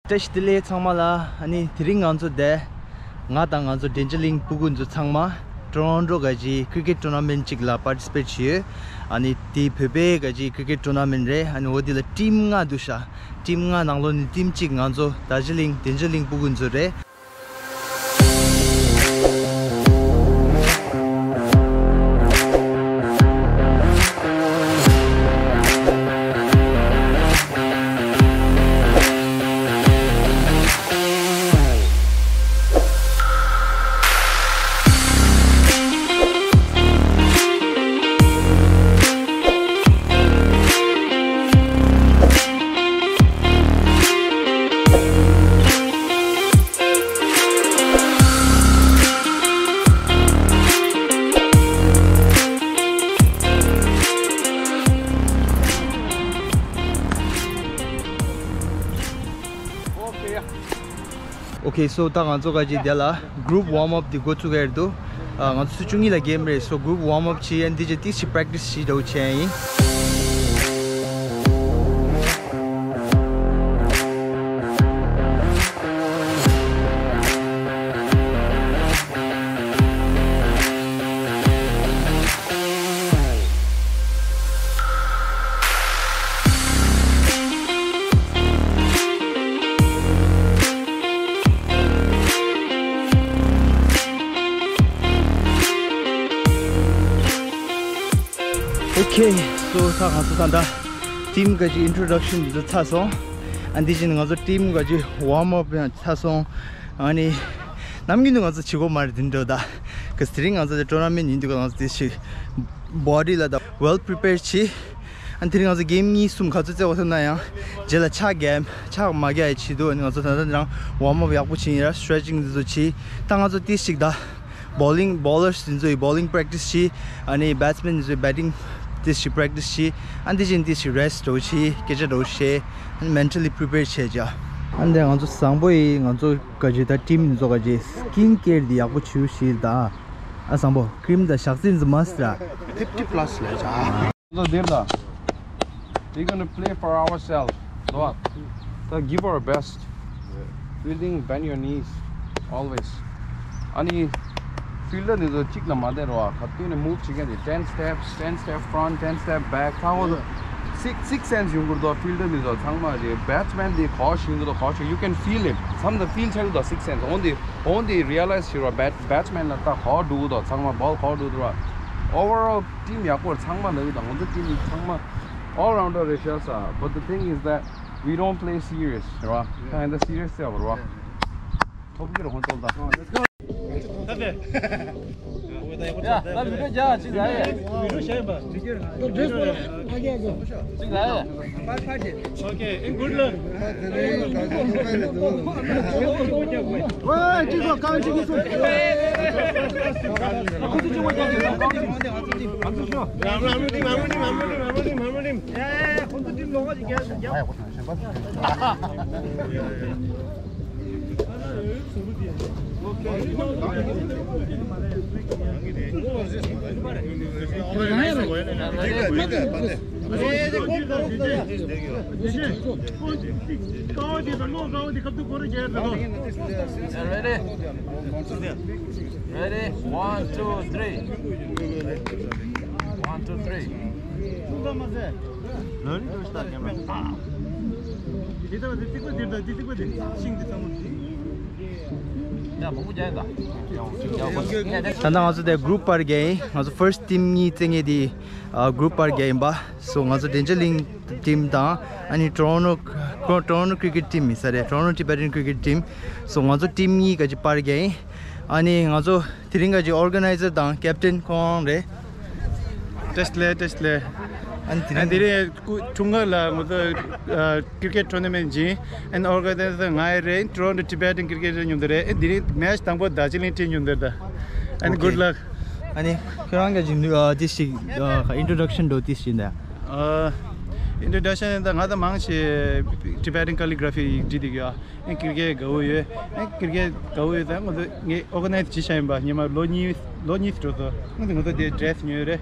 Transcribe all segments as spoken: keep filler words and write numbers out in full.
བཀྲ་ཤིས་བདེ་ལེགས་ཚང་མ་ལ། ཨ་ནི་དེ་རིང་ང་ཚོ་དེ་ང་དང་ང་ཚོ་བདེ་འཇགས་གླིང་སྤུ་གུ་ཚོ་ཚང་མ་ཊོ་རོན་ཊོ་ག་ཅིག་ཀི་རི་ཀེཊ་ཊོར་ན་མེན་ཊི་ཅིག་ལ་པར་ཊི་སི་པེཊ་བྱས་ཡོད། ཨ་ནི་དེ་བོད་པའི་ག་ཅིག་ཀི་རི་ཀེཊ་ཊོར་ན་མེན་ཊི་རེད། ཨ་ནི་འོ་དེ་ལ་ཊིམ་ལྔ་འདུག་ཤག་ཊིམ་ལྔ་ནང་ལོགས་ནས་ཊིམ་གཅིག་ང་ཚོ་རྡོ་རྗེ་གླིང་བདེ་འཇགས་གླིང་སྤུ་གུ་ཚོ་རེད། Okay, so ད་ང་ཚོ་ག་ཅིག་དེ་ལ་གུ་རུབ་ཝརམ་ཨབ་དེ་འགོ་ཚུགས་ཀྱི་རེད་འདུག་ཨ། ང་ཚོ་ཆུ་ཚོད་བཅུ་གཉིས་ལ་གེམ་རེད། སོ་གུ་རུབ་ཝརམ་ཨབ་བྱས། ཨ་ནི་དེ་རྗེས་ཏིག་ཙམ་པྲེག་ཊི་སི་བྱེད་འགྲོ་བྱས་ཡིན། Okay, so ད་ང་ཚོ་ད་ལྟ་ཊིམ་ག་ཅིག་ཨིན་ཊྲོ་ཌག་ཤན་འདི་ཚོ་ཚར་སོང་། ཨ་ནི་དེ་བཞིན་ང་ཚོ་ཊིམ་ག་ཅིག་ཝརམ་ཨབ་ཡང་ཚར་སོང་། ཨ་ནི་ནམ་རྒྱུན་དུ་ང་ཚོ་བྱེད་སྒོ་མ་རེད་དེ་འདྲ་ད། ག་དེ་རིང་ང་ཚོ་དེ་ཊོར་ན་མེན་ཊི་ཡིན་དུས་ང་ཚོ་དེ་ཞིག་བོ་ཌི་ལ་ད་ཝེལ་པི་རི་པེར་བྱས། ཨ་ནི་དེ་རིང་ང་ཚོ་གེམ་གཉིས་གསུམ་ག་ཚོད་རྩེ་བ་ཐུབ་ན་ཡང་རྗེས་ལ་ཕྱག་རྒྱག་ཕྱག་མ་རྒྱག་ཡ་ཆེད་དུ། ཨ་ནི་ང་ཚོ་ད་ལྟ་འདི་རང་ཝརམ་ཨབ་ཡག་པོ་བྱས་ཡིན་ར། སི་ཊེ་ཆིང་འདི་ཚོ་བྱས། ད་ང་ཚོ་ཏིག་ཙམ་ཞིག་ད་བོ་ལིང་བོ་ལར་སི་འདི་ཚོ་ཡི་བོ་ལིང་པྲེག་ཊི་སི་བྱས། ཨ་ནི་བེ་ཊི་སི་མེན་འདི་ཚོ་ཡི་བེ་ཊིང་ཏིག་ཙམ་ཞིག་པྲེག་ཊི་སི་བྱས། ཨ་ནི་དེ་བཞིན་ཏིག་ཙམ་ཞིག་རེ་སི་ཊི་འདྲ་བོ་བྱས། སྐད་ཆ་འདྲ་བོ་བཤད། ཨ་ནི་མེན་ཊལ་ལི་པི་རི་པེར་བྱས་བྱ། ཨ་ནི་ང་ཚོ་བཟང་པོ་ཡིས་ང་ཚོ་ག་ཅིག་ད་ཊིམ་འདི་ཚོ་ག་ཅིག་སི་ཀིན་ཀེར་འདི་ཡག་པོ་བྱེད་ཤེས་ད། ཨ་བཟང་པོ་ཀི་རིམ་དང་ཞག་ཚི་འདི་ཚོ་མ་སི་ར། Fifty plus ལས་བྱ། So there, da. We're gonna play for ourselves. What? So give our best. Fielding, bend your knees. Always. ཨ་ནི་ཕིལ་ཌར་འདི་ཚོ་གཅིག་ལ་མ་བསྡད་རོགས། ཁ་ཐུག་ནས་མུབ་བྱེད་མཁན་དེ། ten steps, ten step front, ten step back. ཁ་ཧོ་སིག་སིག་སེན་སི་ཡོང་གི་རེད་དོ། ཕིལ་ཌར་འདི་ཚོ་ཚང་མ་རེད། བེ་ཊི་སི་མེན་འདི་ག་བ་ཞིག་ཡོང་གི་རེད་དོ། ག་བ་ཞིག you can feel it. མཚམས་དང་ཕིལ་ཆགས་ཀྱི་རེད་དོ། སིག་སེན་སི་འོན་ཏེ་འོན་ཏེ་རི་ཡ་ལའི་ཛི་བྱེད་རོགས། བེ་ཊི་སི་མེན་ལ་ད་ག་བ་འགྲོ་གི་རེད་དོ། ཚང་མ་བོལ་ག་བ་འགྲོ་གི་རེད་དོ། Overall ཊིམ་ཡག་པོ་རེད། ཚང་མ་ལབ་ཡོད་ད། ང་ཚོ་ཊིམ་ཚང་མ་all rounder རེད་ཤག་ས། But the thing is that we don't play serious རེད་བ། ད་ཡིན་ད་སི་རི་ཡ་སི་ཡག་པོ་རེད་བ། ཐོབ་ཀྱི་རེད་ཁོང་ཚོ་ད། ཡ་ད་བི་ཌི་ཡོ་རྒྱག་ཅིག་ལ་ཡ། བི་ཌི་ཡོ་བྱས་པ། ཅིག་ལ་ཡ། Okay, and good luck. Ready? Ready? One, two, three. One, two, three. ད་ལྟ་ང་ཚོ་དེ་གུ་རུབ་པར་རྒྱག་ཡིན། ང་ཚོ་ཕར་སི་ཊིམ་གཉིས་རྩེ་མཁན་དེ། ཨ། གུ་རུབ་པར་རྒྱག་ཡིན་པ། སོ་ང་ཚོ་བདེ་འཇགས་གླིང་ཊིམ་དང་། ཨ་ནི་ཊོ་རོན་ཊོ་ཊོ་རོན་ཊོ་ཀི་རི་ཀེཊ་ཊིམ་ཡིན་ས་རེད། ཊོ་རོན་ཊོ་ཊི་བེ་ཊན་ཀི་རི་ཀེཊ་ཊིམ། སོ་ང་ཚོ་ཊིམ་གཉིས་ཀ་ཅིག་པར་རྒྱག་ཡིན། ཨ་ནི་ང་ཚོ་དེ་རིང་ག་ཅིག་ཨོར་ག་ནའི་ཛར་དང་ཀེབ་ཊན་ཁོང་རང་རེད། བཀྲ་ཤིས་བདེ་ལེགས། བཀྲ་ཤིས་བདེ་ལེགས། ཨ་ནི་དེ་རིང་དེ་རིང་འཁྲུངས་སྐར་ལ་ང་ཚོ་ཀི་རི་ཀེཊ་ཊོར་ན་མེན་ཊི་བྱིན། ཨ་ནི་ཨོར་ག་ནའི་ཛར་ང་རེད། ཊོ་རོན་ཊོ་ཊི་བེ་ཊན་ཀི་རི་ཀེཊ་མཉམ་དུ་རེད། ཨ་ནི་དེ་རིང་མེ་ཆི་དང་པོ་རྡོ་རྗེ་གླིང་ཊིམ་མཉམ་དུ་རེད་ད། ཨ་ནི་གུཌ་ལག། ཨ་ནི་ཁྱོད་རང་ག་ཅིག་ཨ་ཏི་ཞིག་ཨ་ཨིན་ཊྲོ་ཌག་ཤན་འགྲོ་ཏི་ཞིག་ནས། ཨ་ཨིན་ཊྲོ་ཌག་ཤན་ད་ང་ད་མང་ཆེ་ཊི་བེ་ཊན་ཀ་ལི་གྷ་ར་ཕི་བྲིས་བསྡད་ཀྱི་ཡོད། ཨེ་ཀི་རི་ཀེཊ་དགའ་བོ་ཡོད། ཨེ་ཀི་རི་ཀེཊ་དགའ་བོ་ཡོད་ད། ང་ཚོ་ངས་ཨོར་ག་ནའི་ཛར་བྱས་བཞག་ཡིན་པ། སྔོན་མ་ལོ་གཉིས་ལོ་གཉིས་འགྲོ་སོང་། ང་ཚོ་ང་ཚོ་དེ་ཌི་རེ་སི་ཉོས་ཡོད་རེད།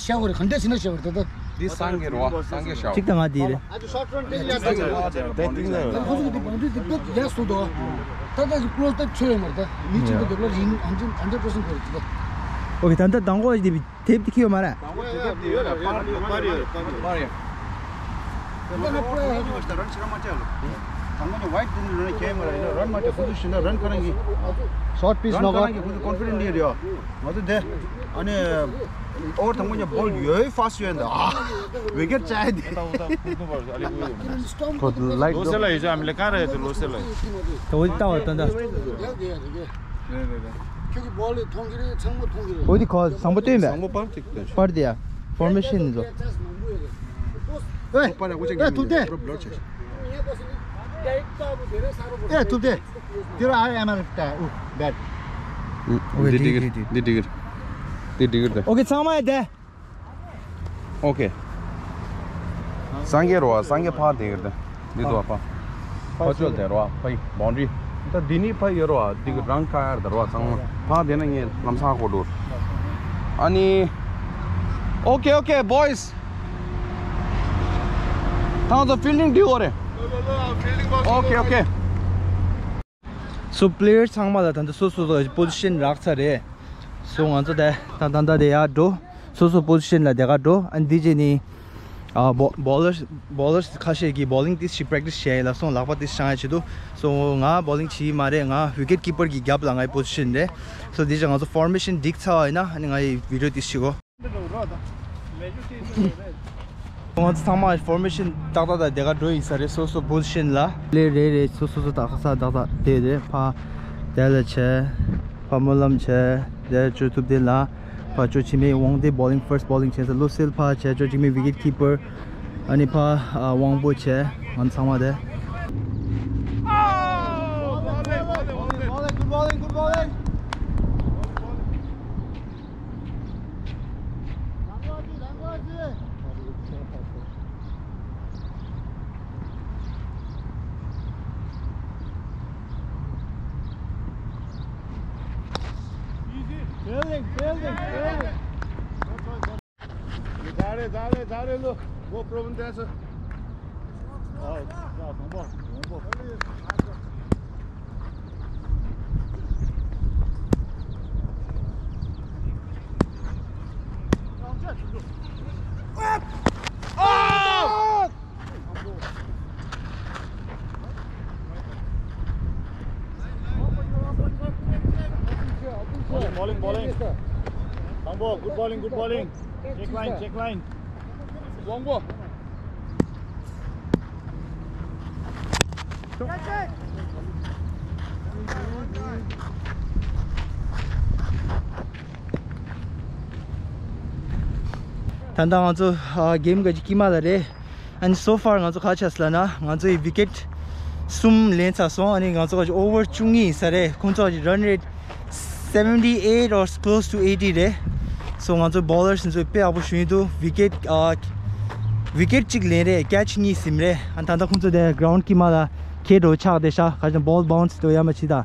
འདི་བཞག་དགོས་རེད། ག་འདྲས་ཟིན་ན་བཞག་དགོས་རེད་ད་ལྟ། འདི་སངས་རྒྱས་རེད་བ། སངས་རྒྱས་ཞའོ། གཅིག་དང་ང་འདི་རེད། ད་ཁོ་ཚོ་གི་འདི་བང་འདི་འདི་ཡག་སུ་དོ། ད་ད་གི་ཀློ་སི་ད་ཆོས་ཡོད་མ་རེད་ད། མི་གཅིག་ད་དེབ་ལ་རིང་ཧན་ཅིན་ཧན་ཅིན་པར་སེན་ཊི་དགོས་རེད་ད། ཨོ་ཁེ། ད་ལྟ་དང་པོ་འདི་དེབ་དེ་ཁྱེར་ཡོད་མ་རེད། དང་པོ་དེབ་དེ་ཡོད་ལ་པར་པར་ཡོད། པར་ཡོད། པར་ཡོད། Short piece knockout. Short piece knockout. Wicket. Light. ལོ་སེ་ལ་ཡོད་ཅག་མི་ལ་ག་རེ་ཡོད་ལོ་སེ་ལ་ཡོད། ད་འོ་ལྟ་བ་ད་ད། འོ་དེ་ག་བཟང་པོ་སྟོན་པས། པར་དེ་ཡ། Formation་ནི་ཚོ། ཨེ། ཨེ་ཐུབ་བསྟན། ཨེ་ཐུབ་བསྟན། དེ་ར་ཨ་ཨེ་མ་རེད་ད། འོ་བེད། འདི་འགྲིག་གི་རེད། འདི་འགྲིག་གི་རེད། འདི་འགྲིག་གི་རེད། ཨོ་ཁེ། ཚང་མ་ཡ་དེ། ཨོ་ཁེ། སངས་རྒྱས་རོ་བ། སངས་རྒྱས་ཕ་དེ་གི་རེད། འདི་དུ་བ་ཕ། ཕ་ཅོལ་དེ་རོ་བ། ཕ་ཡི་བང་རི། ད་འདི་ནི་ཕ་ཡི་རོ་བ། འདི་གི་རང་ཁ་ཡར་དེ་རོ་བ། ཚང་མ་ཕ་དེ་ན་ངས་ལམ་སང་གོ་འགྲོ། ཨ་ནི། ཨོ་ཁེ་ཨོ་ཁེ་བོའིས། ཐང་ཚོ་ཕིལ་ཌིང་འདི་འོ་རེད། ཨོ་ཁེ་ཨོ་ཁེ། སོ་པི་ལེ་ཡར་ཚང་མ་ལ་ད་ལྟ་སོ་སོ་སོ་པོ་ཟི་ཤན་རག་ཚར་རེད། སོ་ང་ཚོ་ད་ད་ད་ད་དེ་ཡར་འགྲོ། སོ་སོ་པོ་ཟི་ཤན་ལ་དེ་ག་འགྲོ། ཨ་ནི་དེ་རྗེས་ནི་ཨ་བོ་བོ་ལར་བོ་ལར་ཁ་ཤས་ཀྱིས་བོ་ལིང་ཏིས་ཤིག་པེ་རེག་ཊིས་བྱས་ལ་སོང་། ལག་པ་ཏིས་བཅང་ཡ་བྱེད་དུ། སོ་ང་བོ་ལིང་བྱེད་ཀྱི་མ་རེད། ང་ཝི་ཀེཊ་ཀི་པར་གྱི་རྒྱབ་ལ་ངའི་པོ་ཟི་ཤན་རེད། སོ་དེ་རྗེས་ང་ཚོ་ཕོར་མེ་ཤན་འགྲིག་ཚར་བ་ཡིན་ན་ཨ་ནི་ང་ཡི་བི་ཌི་ཡོ་ཏིས་བྱེད་གོ། ང་ཚོ་ཚང་མ་ཕོར་མེ་ཤན་ཏག་ཏག་དང་དེ་ག་འགྲོ་ཡིན་ས་རེད། སོ་སོ་པོ་ཟི་ཤན་ལ་ལེ་རེ་རེ་སོ་སོ་སོ་ཏག་ས་ཏག་ཏག་དེ་རེད། ཕ་དེ་ལ་བྱས། ཕ་སྨོན་ལམ་བྱས། དེ་ལ་ཅོ་ཐུབ་དེ་ལ། ཕ་ཅོ་ཆི་མེ་ཝང་དེ་བོ་ལིང་ཕར་སི་བོ་ལིང་བྱས་ས་ལོ་སེལ་ཕ་བྱས། ཅོ་ཆི་མེ་ཝི་ཀེཊ་ཀི་པར། ཨ་ནི་ཕ་ཨ་དབང་པོ་བྱས། ང་ཚང་མ་དེ། Fielding, fielding, fielding. Dale, dale, dale, look. Go, problem dancer. Oh, yeah, one more, one more. Bowling, bowling, bowling. Thangpo, good bowling, good bowling. Check line, check line. Wangpo. ད་ལྟ་ང་ཚོ་ཨ་གེམ་ག་ཅིག་དཀྱིལ་མ་ལ་རེད། ཨ་ནི་so far ང་ཚོ་ག་ཆགས་ལ་ན་ང་ཚོ་ཡི་ཝི་ཀེཊ་གསུམ་ལེན་ཚར་སོང་། ཨ་ནི་ང་ཚོ་ག་ཅིག་ཨོ་ཝར་བཅུ་གཉིས་ཡིན་ས་རེད། ཁོང་ཚོ་ག་ཅིག་run rate seventy eight or close to eighty རེད། So ང་ཚོ་བོ་ལར་སི་ཚོ་དཔེ་ཡག་པོ་ཞུ་ཡིན་འདུག་ཝི་ཀེཊ་ཨ་ཝི་ཀེཊ་གཅིག་ལེན་རེད། ཀེཆ་གཉིས་ཟིན་རེད། ཨ་ད་ལྟ་ཁོང་ཚོ་དེ་གྷ་རའུན་ཌ་དཀྱིལ་མ་ལ་ཁེ་འགྲོ་ཆགས་བསྡད་ཤག་ག་ཅིག་ball bounce དོ་ཡ་མ་ཆི་ད།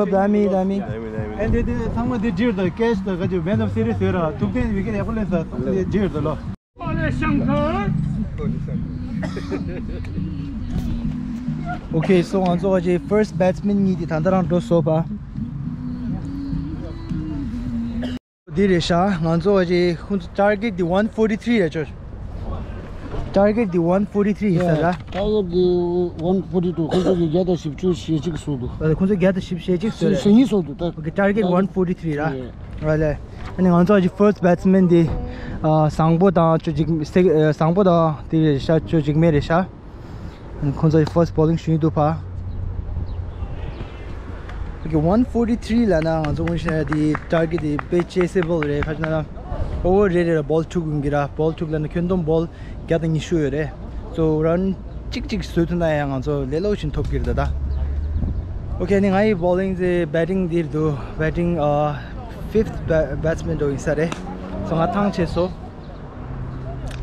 ལོ། བདག་མི་བདག་མི། ཨེ་འདི་འདི་ཚང་མ་འདི་འདྲིར་དང་ཀེ་ཤི་དང་ག་ཅིག་Man of Series ཟེར་ར་ཐུག་ཐེན་ཝི་ཀེཊ་ཡག་པོ་ལེན་ས་འདི་འདྲིར་དང་ལོ། Okay, so ང་ཚོ་ག་ཅིག་first batsman གཉིས་དེ་ད་ལྟ་རང་འགྲོ་སོང་པ། འདི་རེད་ཤག་ང་ཚོ་ག་ཅིག་ཁོང་ཚོ་target དེ་one forty three རེད་ཅོ། Target དེ་one forty three ཡིན་ས་ར། Target དེ་one forty two ཁོང་ཚོ་གི་བརྒྱ་དང་བཞི་བཅུ་ཞེ་གཅིག་བཟོས་འདུག་ཨ་ཁོང་ཚོ་བརྒྱ་དང་བཞི་བཅུ་ཞེ་གཅིག་བཟོས་རེད། ཞེ་གཉིས་བཟོས་འདུག་ད། Okay, target one forty three ར། ཡེ། ར་ལེ། ཨ་ནི་ང་ཚོ་ག་ཅིག་first batsman དེ་ཨ་བཟང་པོ་དང་ཅོ་འཇིགས་སེ་ཨ་བཟང་པོ་དང་དེ་རེད་ཤག་ཅོ་འཇིགས་མེད་རེད་ཤག་ཁོང་ཚོ་first bowling ཞུས་འདུག་ཕ། Okay, one forty three ལབ་ན་ང་ཚོ་དངོས་གནས་དེ་target དེ་དཔེ་chaseable རེད། ཁ་ཅིག་ན་over རེ་རེ་ལ་ball དྲུག་ཡོང་གི་ར། Ball དྲུག་ལབ་ན་ཁྱོན་བསྡོམས་ball བརྒྱ་དང་ཉི་ཤུ་ཡོད་རེད། So run གཅིག་གཅིག་བཟོས་ཐུབ་ན་ཡང་ང་ཚོ་ལས་སླ་པོ་ཞིག་ཐོབ་ཀྱི་རེད་ད་ད། Okay, ནི་ང་ཡི་bowling དེ་batting འདིར་འདུག Batting ཨ་fifth ba- batsman འགྲོ་ཡིན་ས་རེད། So ང་ཐང་ཆད་སོང་།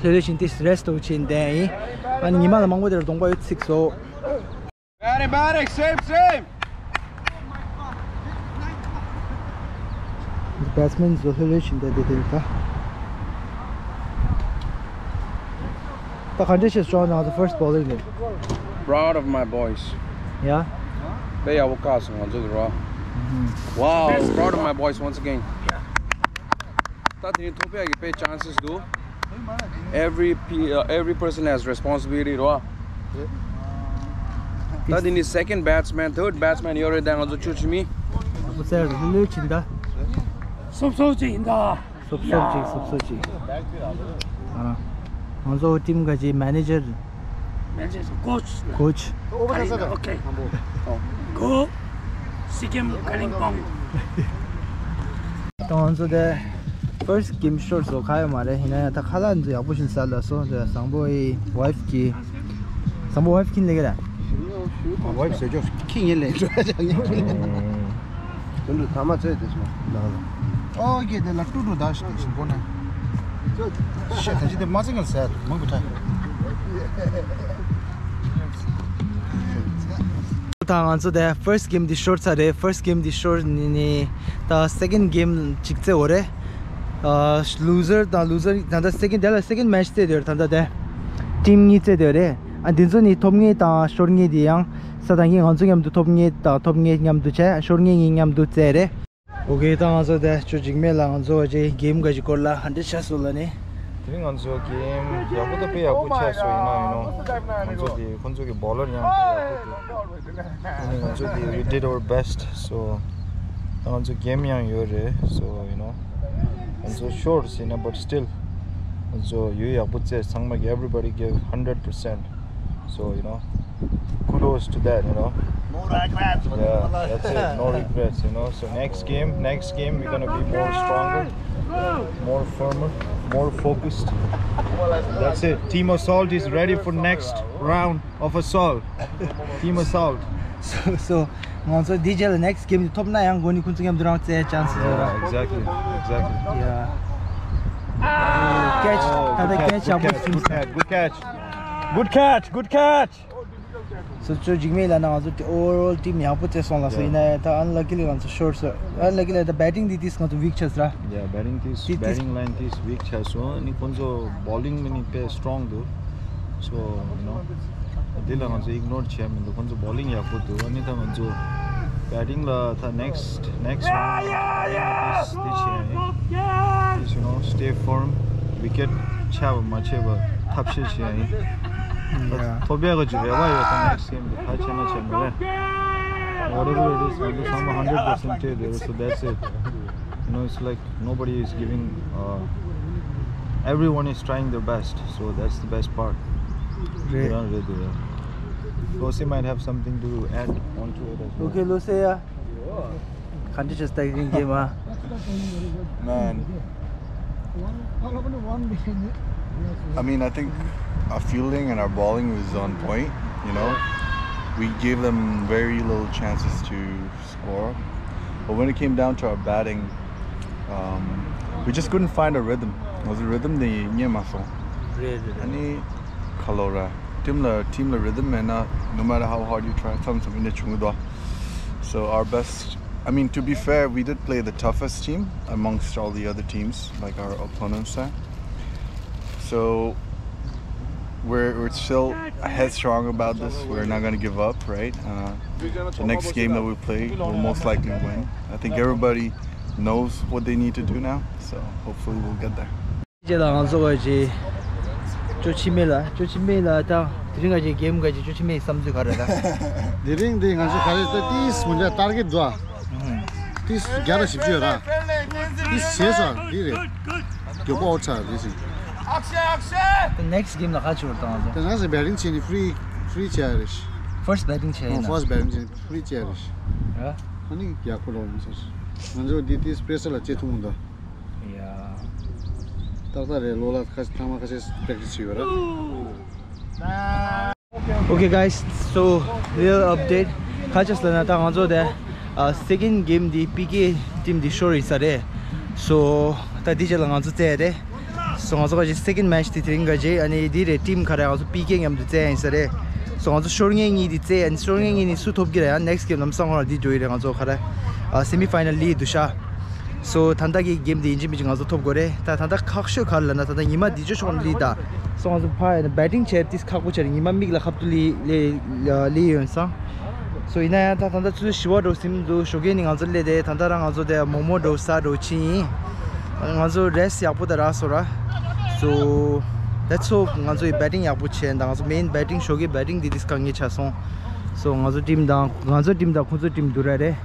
དེ་ལས་ཤིན་ཏུ་stress ཏོག་ཆེན་ལྡན་ཡིན། ཨ་ནི་ཉི་མ་ལ་མང་པོ་དེར་གདོང་པ་ཡོད་ཚིག་སོ། Batting, batting, same, same. Batsman ཚོ་ལྷོད་ལྷོད་ཤིན་ཏུ་བསྡད་དེ་ཡོད་ད། ད་ག་འདྲ་ཞིག་སོང་ན་the first bowling ནས། Proud of my boys. Yeah. དཔེ་ཡག་པོ་བཀག་སོང་ང་ཚོ་གི་རོ། Wow, proud of my boys once again. ད་དེ་རིང་ཐོབ་ཡག་གི་དཔེ་chances འདུག Every pe- uh, every person has responsibility རོ། ད་དེ་ནི་second batsman, third batsman ཡོད་རེད་ད་ང་ཚོ་ཆུ་ཆུ་མི། ཨ་ཁུ་ཚེ་རིང་ལོས་ཕྱིན་ད། སོབ་སོབ་ཅིག་ཡིན་ད། སོབ་སོབ་ཅིག་སོབ་སོབ་ཅིག་ཨ་ང་ཚོ་team ག་ཅིག manager Manager, coach. Coach. Okay. Go. Sikkim, Kalimpong. ད་ང་ཚོ་དེ་first game short བཟོ་ག་ཡོད་མ་རེད། ཡིན་ན་ཡང་ད་ཁ་ལག་ཚོ་ཡག་པོ་ཞིག་ཟ་ལ་སོང་། དེ་བཟང་པོ་ཡི་wife གི་བཟང་པོ་wife ཁྱིན་ལེ་ག་ར། Wife ཟེར་ཅོག་ཁྱིན་ཡིན་ལེ་ཅོག་ཡིན་ལེ། དོན་དུ་ཐ་མ་ཚོས་དེ་སོང་། ལགས་ལགས། ཨོ་ཀེ་དེ་ལ་ཀྲུ་ཀྲུ་ད་ཞིག་ཞིག་པོ་ན། ཤ་ད་ཅི་དེ་མ་ཚིག་ངལ་ཟེར་མང་པོ་ཐལ། ད་ང་ཚོ་དེ་first game དེ་ཤོར་ཚར་རེད། First game དེ་ཤོར་ནི་ནི་ད་second game ཅིག་རྩེ་འོ་རེད། ཨ་loser དང་loser ད་ལྟ་second དེ་ལ་second match རྩེ་དེ་རེད། ད་ལྟ་དེ་team གཉིས་རྩེ་དེ་རེད། ཨ་འདི་ཚོ་ནི་ཐོབ་ངེས་དང་ཤོར་ངེས་དེ་ཡང་ས་དང་གིས་ང་ཚོ་མཉམ་དུ་ཐོབ་ངེས་དང་ཐོབ་ངེས་མཉམ་དུ་བྱས། ཤོར་ངེས་གཉིས་མཉམ་དུ་རྩེ་རེད། Okay ད་ང་ཚོ་དེ་ཅོ་འཇིགས་མེད་ལ་ང་ཚོ་བ་ཅེ་game ག་ཅིག་སྐོར་ལ་ཧན་ཏེ་ཆ་སོ་ལ་ནི། དེ་རིང་ང་ཚོ་གེམ་ཡག་པོ་དང་དཔེ་ཡག་པོ་ཆགས་སོང་། ཡིན་ན་ཡིན་ནོ། ང་ཚོ་དེ་ཁོང་ཚོ་གི་བོ་ལར་ཡང་དཔེ་ཡག་པོ་འདུག་ཨ་ནི་ང་ཚོ་དེ we did our best. So ང་ཚོ་གེམ་ཡང་ཡོད་རེད། So you know ང་ཚོ་ཤོར་ཟིན་ན། But still ང་ཚོ་ཡུལ་ཡག་པོ་རྩེས། ཚང་མ་གི everybody gave hundred percent. So you know kudos to that, you know. No regrets. Yeah, that's it. No regrets, you know. So next game, next game, we're gonna be more stronger, more firmer, more focused. That's it. Team Assault is ready for next round of Assault. Team Assault. So, so ང་ཚོ་འདི་རྗེས་ལ་next game ཐོབ་ན་ཡང་འགོ་ནས་ཁོང་ཚོ་མཉམ་དུ་རང་རྩེད་ཡ་chance ཡོད་ར། Yeah, exactly, exactly. Yeah. Catch. Oh, ད་ལྟ་catch. Good catch, good catch, good catch. Good catch, good catch. སོ་ཅོ་འཇིགས་མེད་ལ་ན་ང་ཚོ་overall team ཡག་པོ་རྩེས་སོང་ལ། སོ་ཡིན་ན་ཡང་ད་unluckily ང་ཚོ་ཤོར་སོང་། Unluckily ད་batting འདི་ཏིས་ང་ཚོ་weak ཆགས་སོང་ར། Yeah, batting ཏིས། Batting line ཏིས་weak ཆགས་སོང་། ཨ་ནི་ཁོང་ཚོ་bowling ནི་དཔེ་strong འདུག So you know འདི་ལ་ང་ཚོ་ignore བྱས་མི་འདུག་ཁོང་ཚོ་bowling ཡག་པོ་འདུག་ཨ་ནི་ད་ང་ཚོ་batting ལ་ད་next next round ཏིས་ཏིས་བྱས་ཡིན། You know, stay firm. Wicket ཆག་པ་མ་ཆག་པ་ཐབས་ཤེས་བྱས་ཡིན། Yeah. ཐོབ་ཡག་གི་རེ་བ་ཡོད། ད་next game དེ་ག་བྱས་ན་བྱས་མི་རེད། Whatever it is, ང་ཚོ་ཚང་མ་hundred percent སྤྲད་ཡོད། So that's it. You know, it's like nobody is giving, uh, everyone is trying their best. So that's the best part. རེད། རང་རེད་དེ། Lose might have something to add onto it as well. Okay, Lose, yeah. ག་འདྲ་བྱས་ད་རིང་གེམ་ཨ། Man. I mean, I think our fielding and our bowling was on point, you know. We gave them very little chances to score. But when it came down to our batting, um, we just couldn't find a rhythm. Was a rhythm དེ་རྙེད་མ་སོང་། རེད་རེད། ཨ་ནི་ཁ་ལོ་ར། Team ལ་team ལ་rhythm མེད་ན། No matter how hard you try, མཚམས་མཚམས་ཡིན་ན་བྱུང་གི་འདུག So our best, I mean, to be fair, we did play the toughest team amongst all the other teams, like our opponents are. So we're, we're still headstrong about this. We're not gonna give up, right? Uh, the next game that we play, we'll most likely win. I think everybody knows what they need to do now, so hopefully we'll get there. རྗེས་ལ་ང་ཚོ་ག་ཅི་ཅོ་ཆི་མེ་ལ་ཅོ་ཆི་མེ་ལ་ད་དེ་རིང་ག་ཅི་གེམ་ག་ཅི་ཅོ་ཆི་མེ་བསམ་ཚུལ་ག་རེ་ད། དེ་རིང་འདི་ང་ཚོ་ག་རེ་ད་ཏིས་མུ་འཇ་target འདུག་ཨ། ཏིས་བརྒྱ་དང་བཞི་བཅུ་ཡོད་ར། ཏིས་ཞེས་སོ་འདི་རེད། མགྱོགས་པོ་ཨོ་ཚ་རེད་ཟིན། ད་next game ལ་ག་ཅི་བར་དང་ང་ཚོ། ད་ང་ཚོ་batting བྱས་ནས་free free བྱས་རེད། First batting བྱས་ཡིན་ན། First batting བྱས་ནས་free བྱས་རེད། ཨ་ནི་ཡག་པོ་ལོག་ཡིན་ས། ང་ཚོ་འདི་ཏིས་pressure ལ་བྱེད་ཐུབ་མི་འདུག་ཡ། ཏག་ཏག་རེད། ལོ་ལ་ཁ་ཐང་མ་ཁ་ཤས་practice བྱས་ཡོད་ར། Okay guys, so real update. ཁ་ཅིག་ལ་ན་ད་ང་ཚོ་དེ་ཨ་second game འདི་པི་ཀེ་team འདི་ཤོར་ཡིན་ས་རེད། So ད་འདི་རྗེས་ལ་ང་ཚོ་རྩེ་རེད། So ང་ཚོ་ག་ཅི་second match འདི་དེ་རིང་ག་ཅི་ཨ་ནི་འདི་རེད། Team ག་རེ་ང་ཚོ་པི་ཀེ་མཉམ་དུ་རྩེ་ཡིན་ས་རེད། So ང་ཚོ་ཤོར་མཁན་གཉིས་འདི་རྩེ་ཨ་ནི་ཤོར་མཁན་གཉིས་ནི་སུ་ཐོབ་ཀྱི་རེད། ཡང་next game ལམ་སང་ཁོ་རང་འདི་འགྲོ་ཡི་རེད། ང་ཚོ་ག་རེ་ཨ་semi final ལི་འདུག་ཤ། So ད་ལྟ་གི་གེམ་དེ་ཡིན་གཅིག་མིན་གཅིག་ང་ཚོ་ཐོབ་དགོས་རེད། ད་ད་ལྟ་ཁག་ཤོས་ག་རེ་ལབ་ན། ད་ལྟ་ཉི་མ་འདི་ཅོ་ཤོག་ལི་ད། So ང་ཚོ་ཕ་ཡ་ན་batting བྱས་ཏིས་ཁག་པོ་བྱས་རེད། ཉི་མ་མིག་ལ་ཁ་ཐུག་ལི་ལི་ལི་ཡོད་སང་། So ཡིན་ན་ཡང་ད་ད་ལྟ་ཚུལ་ཞི་བ་འགྲོ་ཟིན་འདུག་ཞོགས་ཀས་ནི་ང་ཚོ་སླེབས་ཏེ་ད་ལྟ་རང་ང་ཚོ་དེ་མོག་མོག་འགྲོ་ས་འགྲོ་ཕྱིན་ཡིན། ང་ཚོ་rest ཡག་པོ་ད་རག་སོང་ར། So that's all. ང་ཚོ་ཡི་batting ཡག་པོ་བྱས། ད་ང་ཚོ་main batting ཞོགས་ཀས་batting འདི་ཏིས་དཀའ་ངལ་ཆགས་སོང་། So ང་ཚོ་team དང་ང་ཚོ་team དང་ཁོ་ཚོ་team འདུག་ར་རེད།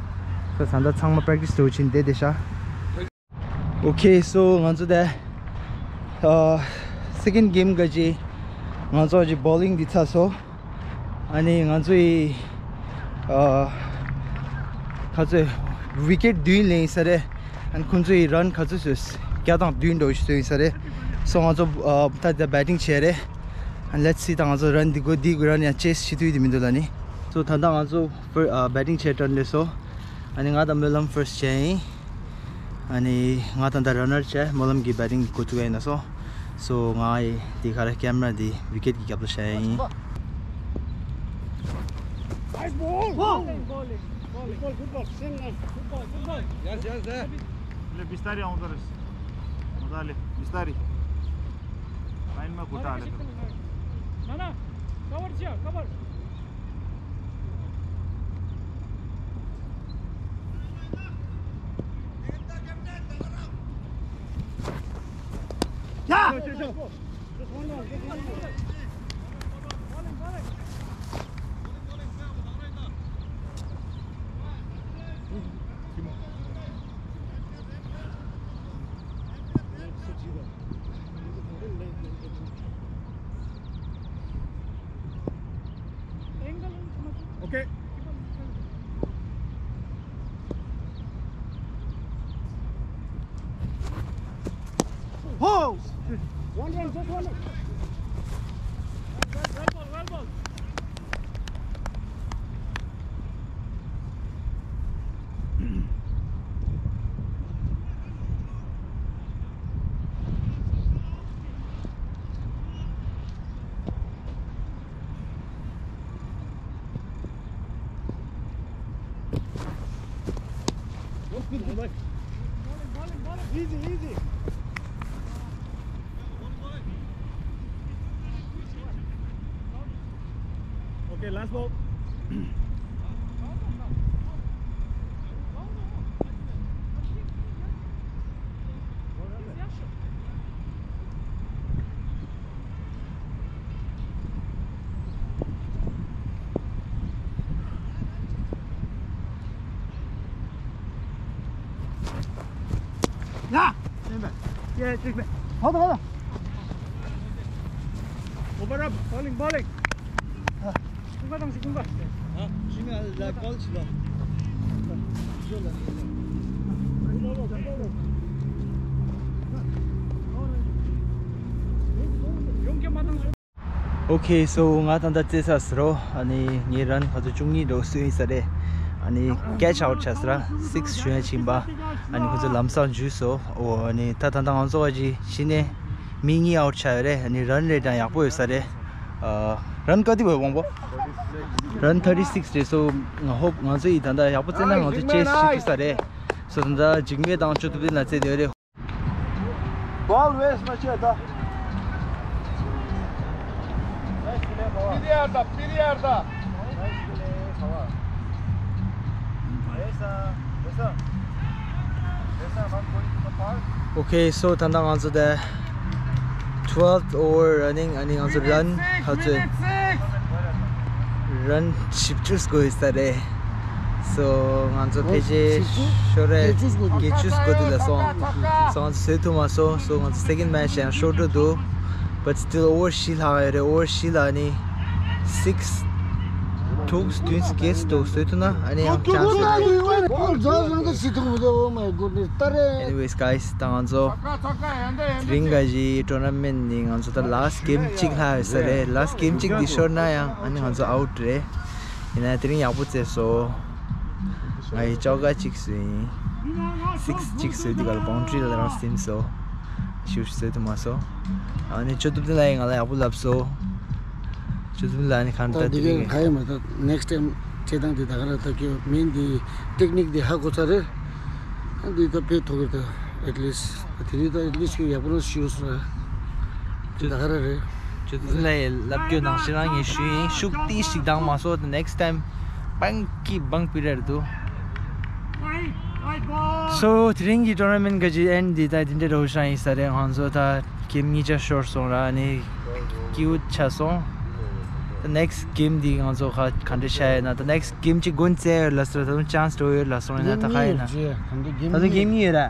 So ད་ལྟ་ཚང་མ་practice འགྲོ་ཕྱིན་བསྡད་བསྡད་ཤག Okay, so ང་ཚོ་ད་ཨ་second game ག་ཅི་ང་ཚོ་ཅི་bowling འདི་ཚར་སོང་། ཨ་ནི་ང་ཚོ་ཡི་ཨ་ཁ་ཚོད་wicket བདུན་ལེན་ས་རེད། ཨ་ནི་ཁོང་ཚོ་ཡི་run ག་ཚོད་བཟོས། བརྒྱ་དང་བདུན་འགྲོ་ཞིག་བཟོས་ས་རེད། So ང་ཚོ་ཨ་ད་ད་batting བྱས་རེད། And let's see ད་ང་ཚོ་run འདི་དགོས་འདི་དགོས་run ཡང་chase བྱེད་ཐུབ་ཡི་མི་འདུག་ལ་ནི། So ད་ལྟ་ང་ཚོ་ཨ་batting བྱས་turn ལེན་སོང་། ཨ་ནི་ང་དང་སྨོན་ལམ་first བྱས་ཡིན། ཨ་ནི་ང་དང་ད་runner བྱས། སྨོན་ལམ་གྱི་batting འགོ་བཙུགས་ཡིན་ན་སོང་། So ང་ཡི་དེ་ག་རེ་camera འདི་wicket གི་རྒྱབ་ལ་བྱས་ཡིན། Nice ball. Bowling, bowling, bowling. Good ball, good ball. Same line. Good ball, good ball. Yes, yes, yes. ले बिस्तारी आउँदो रहेछ। मजाले बिस्तारी। लाइनमा खुट्टा हालेको। ना ना, cover दियो, cover। Okay. Ho! One run, just one run. Well ball, well ball. Easy, easy. Okay, last ball. ཡ། ཡ། ཅིག་མེད། ཧོ་ད་ཧོ་ད། Over up, bowling, bowling. ཀུན་དགའ་དང་ཞིག་ཀུན་དགའ། ཞིག་ལ་ཀོལ་ཞིག་ལ། ཡོང་གི་མ་དང་། Okay, so ང་ད་ལྟ་རྩེད་ས་ཟེར་རོ། ཨ་ནི་ངའི་རན་ཁ་ཚོ་བཅུ་གཉིས་འགྲོ་སུ་ཡིན་ས་རེད། ཨ་ནི་catch out བྱས་ས་ར་six ཞུ་ཡ་ཕྱིན་པ། ཨ་ནི་ཁོ་ཚོ་ལམ་སང་འཇུས་སོ། འོ་ཨ་ནི་ད་ད་ལྟ་ང་ཚོ་བ་ཅི་ཕྱི་ནས་མི་གཉིས་out བྱས་ཡོད་རེད། ཨ་ནི་རན་རེད་དང་ཡག་པོ་ཡོད་ས་རེད། ཨ་རན་ག་དུས་བས་དབང་པོ། རན་thirty six རེད། so ང་ཧོབ་ང་ཚོ་ཡི་ད་ལྟ་ཡག་པོ་རྩེད་ན་ང་ཚོ་ཅེས་ཤི་ཐུབ་ས་རེད། so ད་ལྟ་འཇིགས་མེད་དང་བཅུ་དུ་ལྡན་ལ་རྩེད་དེ་ཡོད་རེད། Ball waste མ་བྱེད་ད། པི་རི་ཡར་ད། པི་རི་ཡར་ད། Okay, so ད་ལྟ་ང་ཚོ་དེ་twelfth over running ཨ་ནི་ང་ཚོ་རན་ཧ་ཚོད་རན་བཞི་བཅུ་སྒོ་ཡོད་ས་རེད། so ང་ཚོ་ཕལ་ཆེར་ཤོ་རེ་བརྒྱད་ཅུ་སྒོ་དུས་ལ་སོང་། so ང་ཚོ་བཟོས་ཐུབ་མ་སོང་། so ང་ཚོ་second match ཡང་ཤོར་འགྲོ་འདུག but still over བཞི་ལྷག་ཡོད་རེད། over བཞི་ལ་ནི་six དྲུག་བདུན་བརྒྱད་འདུག་བཟོས་ཐུབ་ན་ཨ་ནི་ཡང་chance ཡོད་རེད། Anyways guys, ད་ང་ཚོ་དེ་རིང་ག་ཞིག་tournament ནི་ང་ཚོ་ད་last game གཅིག་ལྷག་ཡོད་ས་རེད། last game གཅིག་འདི་ཤོར་ན་ཡང་ཨ་ནི་ང་ཚོ་out རེད། ཡིན་ན་དེ་རིང་ཡག་པོ་རྩེས་སོང་། ང་ཡི་ཅོག་ག་གཅིག་བཟོས་ཡིན། six གཅིག་བཟོས་དུས་ག་ལ་boundary ལ་རང་ཟིན་སོང་། ཞིབ་བཟོས་དུ་མ་སོང་། ཨ་ནི་ཆོས་ཐུབ་དེ་ལ་ཡིན་ང་ལ་ཡག་པོ་ལབ་སོང་། ཆོས་ཐུབ་ལ་ནི་གང་ད་ལྟ་དེ་དེ་གའི་ག་ཡོད་མ་ད་next time བྱེད་སྟངས་དེ་ད་ག་ར་ད་ཀྱི་མིན་དེ་technique དེ་ཧ་གོ་ཚར་རེད། ཨ་འདི་ད་དཔེ་ཐོག་གི་ད་at least དེ་རིང་ད་at least ཀྱི་ཡག་པོ་རང་ཞུ་སོང་། དེ་ད་ག་ར་རེད། ཆུ་ཚོད་ལ་ལབ་རྒྱུ་ནང་བཞིན་རང་ངས་ཞུས་ཡིན། ཤུགས་ཏིག་ཞིག་བཏང་མ་སོང་། the next time བང་གི་བང་པི་རེད་འདུག so དེ་རིང་གི་tournament ག་ཅི་end འདི་ད་དེ་འདྲ་རོ་ཤང་ཡིན་ས་རེད། ང་ཚོ་ད་game གཉིས་ཆ་ཤོར་སོང་ར་ནི་སྐྱིད་པོ་ཆ་སོང་། the next game འདི་ང་ཚོ་ག་ག་འདྲ་བྱ་ཡིན་ན། the next game གཅིག་དགོན་རྩེ་ཡོད་ལ་སོ་ད་དུང་chance འགྲོ་ཡོད་ལ་སོང་ཡིན་ན་ད་ག་ཡིན་ན་ད་དུང་game གཉིས་ཡོད་ར།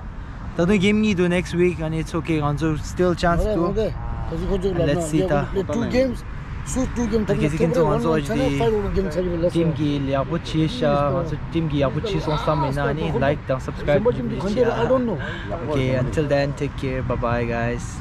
ད་དུང་game གཉིས་འདུག next week ཨ་ནི་it's okay ང་ཚོ་still chance འདུག let's see ད། two games, so two game ད་གལ་སྲིད་ཁྱེད་ཚོ་ང་ཚོ་ཨ་ཅི་དེ་team གི་ཡག་པོ་བྱས་ཤག་ང་ཚོ་team གི་ཡག་པོ་བྱས་སོང་བསམ་མེད་ན་ཨ་ནི་like དང་subscribe བྱེད་ཤག okay, until then, take care, bye bye guys.